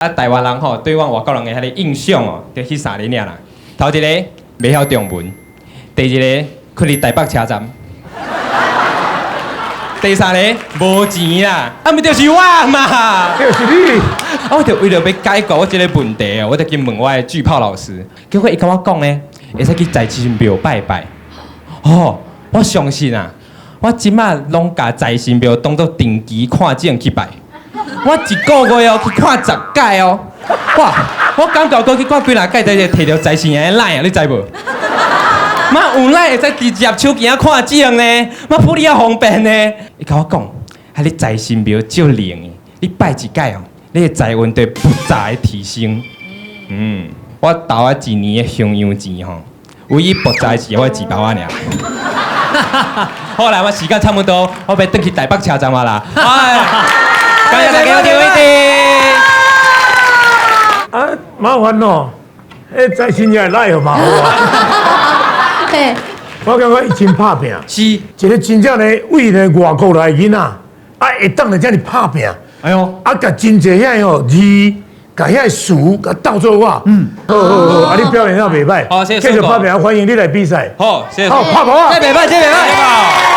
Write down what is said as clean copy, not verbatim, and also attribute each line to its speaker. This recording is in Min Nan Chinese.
Speaker 1: 啊，台灣人吼對阮外國人的彼个印象哦，就彼三个爾啦。頭一個袂曉中文，第二个睏佇台北車站，第三个無錢啦，啊毋就是我嘛。
Speaker 2: 就是你。
Speaker 1: 啊，我就為著欲解決我這个問題哦，我就去問我的巨炮老師，結果伊共我講呢，會使去財神廟拜拜。哦，我相信啊，我這馬攏共財神廟當做定期看診去拜。我一個月哦去看10擺哦，哇！我感覺閣去看幾若擺，就摕著財神爺的 LINE 啊，你知無？嘛有 LINE 會使直接手機仔看診呢，嘛普洱仔方便呢。伊共我講，啊你財神廟足靈的，你拜一擺哦，你的財運就會爆炸的提升。嗯，我投啊一年的香油錢吼，唯一爆炸的是我的錢包仔爾。好啦，我時間差不多，我欲轉去台北車站啊啦。哎，感謝大家收聽。
Speaker 2: 啊，麻煩哦，彼財神爺來嘛好啊。
Speaker 3: 嘿，
Speaker 2: 我感覺伊真拍拚，一個真正咧為咧外國來的囡仔，啊會當來遮爾拍拚，
Speaker 1: 哎喲，
Speaker 2: 啊共真濟遐個吼字，共遐個詞共鬥做我。嗯，好好好，啊你表現得袂䆀，
Speaker 1: 好謝謝
Speaker 2: 繼續拍拚，歡迎你來比賽。
Speaker 1: 好，謝謝。
Speaker 2: 好，拍鼓啊！
Speaker 1: 這袂䆀，這袂䆀。